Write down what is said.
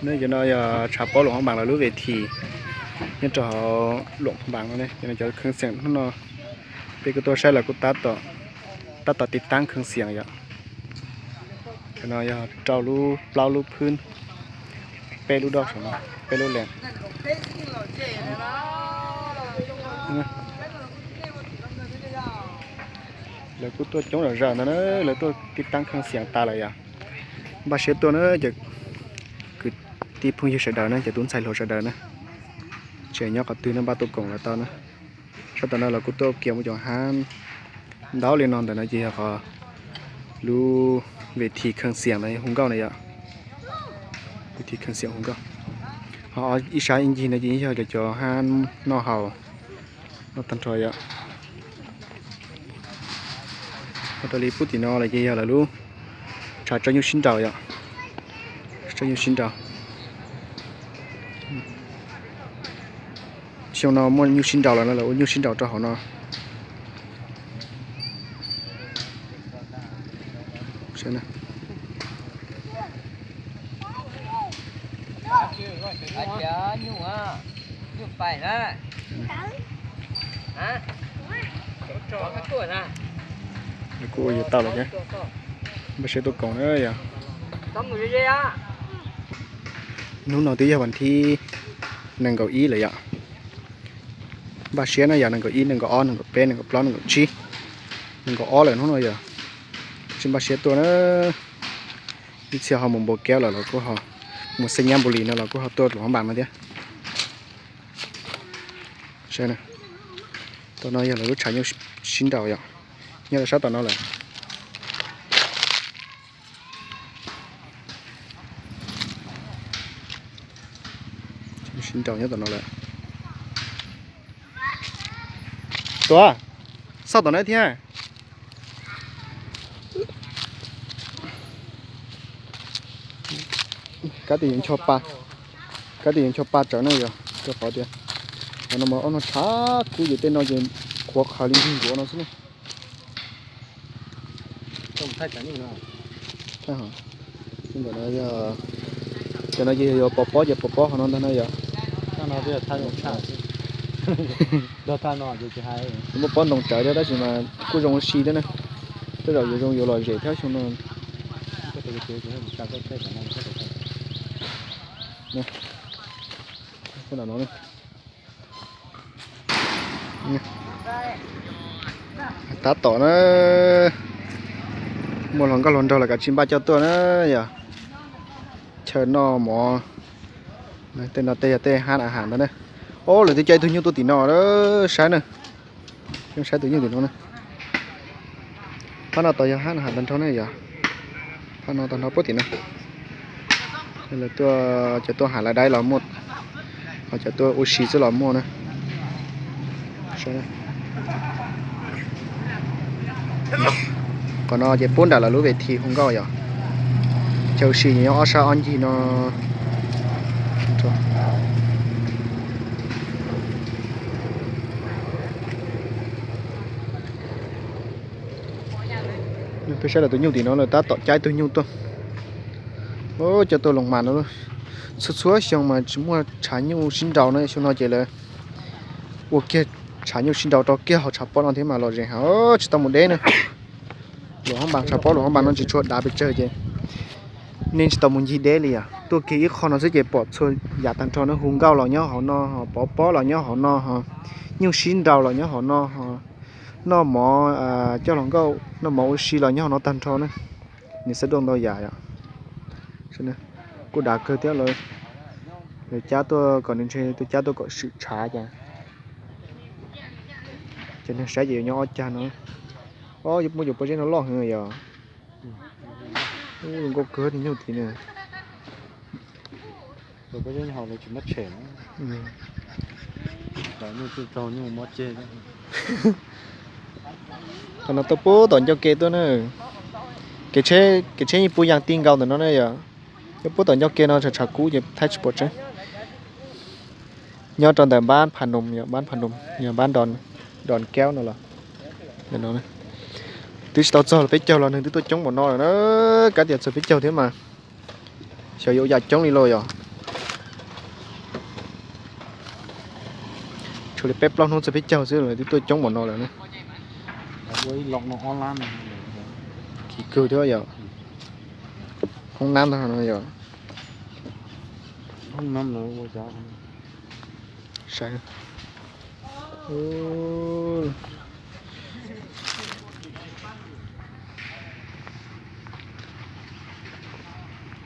Nyob cov no yog tshav pob Luam Phab Npas lawv lub ves thim nyob rau hauv Luam Phab Npas no ne. Cov no cov kheej xiam hnub no peb kuj tuaj saib lawv kuj tab tom tiv taab kheej xiam yom. Cov no yog rau lub plaub lub phwb, peb lub doj saum no, peb lub lees. Lawv kuj tuaj coob zom zaws ntag na, lawv tuaj tiv taab kheej xiam tas lawm yom. Npaj siab tuaj na cov kwv tij phooj ywg sawv daws na, cov tub ntxhais hluas sawv daws na, tsis nyob qhov twg no npaj tuaj koom lawv tau na. Sab tom no los kuj tuaj kiag muaj cov hab ntau li no ntawm no ces yog qhov lub ves thim kheej xiam ntawd hu nkauj na yom. Ves thim kheej xiam hu nkauj. Ho ib sab ib ncig no ces yog cov hab noj haus noj tag nrho yom. Ho raws li pub tim no los ces yog lawv lub tshav tso nyuj sib nraus yom. Tso nyuj sib nraus. Xyoo no muaj nyuj sib nraus lawm no lawv ua nyuj sib nraus rau hauv no. Kuj ua yuav tau lawm thiab. Npaj siab tuaj koom na yom. Hnub no twb yog vas thib nees nkaum ib lawm yom. Npaj siab na yog nees nkaum ib, nees nkaum ob, nees nkaum peb, nees nkaum plaub, nees nkaum tsib, nees nkaum ob lawm hnub no yog. Tsis npaj siab tuaj na. Ib txhia ho mus Npau Kev lawm los kuj ho, mus Xeeb Nyab Npus Lis no los kuj ho tuaj Luam Phab Npas no thiab. Tom no yog lawv lub tshav nyuj sib nraus yom, nyob rau sab tom no lawm. Sib nraus nyob tom no lawm. Tuav, xauj tom no thiab. Kab tias yuav ncho pa, kab tias yuav ncho pa tsawv na yog rau qhov tias qhov no mas ob no tshav kub ces tej no ces qhuav qhawv li nrig nkuav no xwb na. Cov no ces yog pov pob ces pov pob qhov no ntag na yog. Muaj pob ntoo tsawv thiab tab sis mas kuj zoo ua si thiab na. Tej zaum yuav zoo yuav lom zem thiab xyoo no. Tab tom na, muaj hluas nkauj hluas nraug los kav tsij npaj coj tuaj na yog. Chaw noj mov, tej no tej yog tej hab a has ntawd na. Ob, lawv twb coj ib tug nyuj tuaj tim no saib na. Saib tus nyuj tim no na. Phab no tod yog hab a has tag nrho na yog. Phab no tag nrho puag tim no. Lawv tuaj, cov tuaj has lav daib los muaj, ho cov tuaj ua si xwb los muaj na. Qhov no ces pub nram lawv lub ves thim hu nkauj yom. Chaw ua si nyob ob sab ob ncig no. Peb saib lawv tus nyuj tim no lawv tab tom cab ib tug nyuj tuaj. Coj tuaj Loos Mas no. Txhua txhua xyoo mas tsis muaj tshav nyuj sib nraus na, xyoo no ces lawv ua kiag tshav nyuj sib nraus rau kiag hauv tshav pob no thiab mas lom zem heev, tsis tau mus deb na. Luam Phab Npas, tshav pob Luam Phab Npas no tsis tshua dav pes tsawg ces nej tsis tau mus ncig deb li yom. Tuaj kiag ib qho no xwb ces pom txhua yam tag nrho na, hu nkauj los nyob hauv no, ho pov pob los nyob hauv no, ho nyuj sib nraus los nyob hauv no, ho noj mov, coj hluas nkauj noj mov ua si los nyob hauv no tag nrho na. Nws xab duaj ntau yam yom. Kuj dav kawg thiab, lawv cab tuaj kom nws ntshe tuaj cab tuaj kom swm tshav cas. Ces nws saib ces yuav nyob ob cag no. Ob, muab cov pob zeb no loj heev yom. Zoo nkauj kawg tus nyuj tid na. Qhov no tuaj pub tom ncauj ke tuaj na. Kev tsheb yeej pub yas ti nkaus ntawm no na yom. Yeej pub tom ncauj ke no, tshav tshav kub ces thaij tsis pom tseeb. Nyob rau ntawm npab Pha Noom, npab Pha Noom yog npab Don Kaub no los. Twb tsis tau txog peb caug los neeg twb tuaj coob npaum no lawm na. Kav tias txog peb caug thiab mas xyov yuav ua yam coob li lauj yom. Tshuav li peb plaub hnub txog peb caug xwb lawv twb tuaj coob npaum no lawm na. Ua ib loo no ob lab no. Kim kawg thiab yom. Hoob nab ntag no yom. Hoob nab no ua cas? Saib.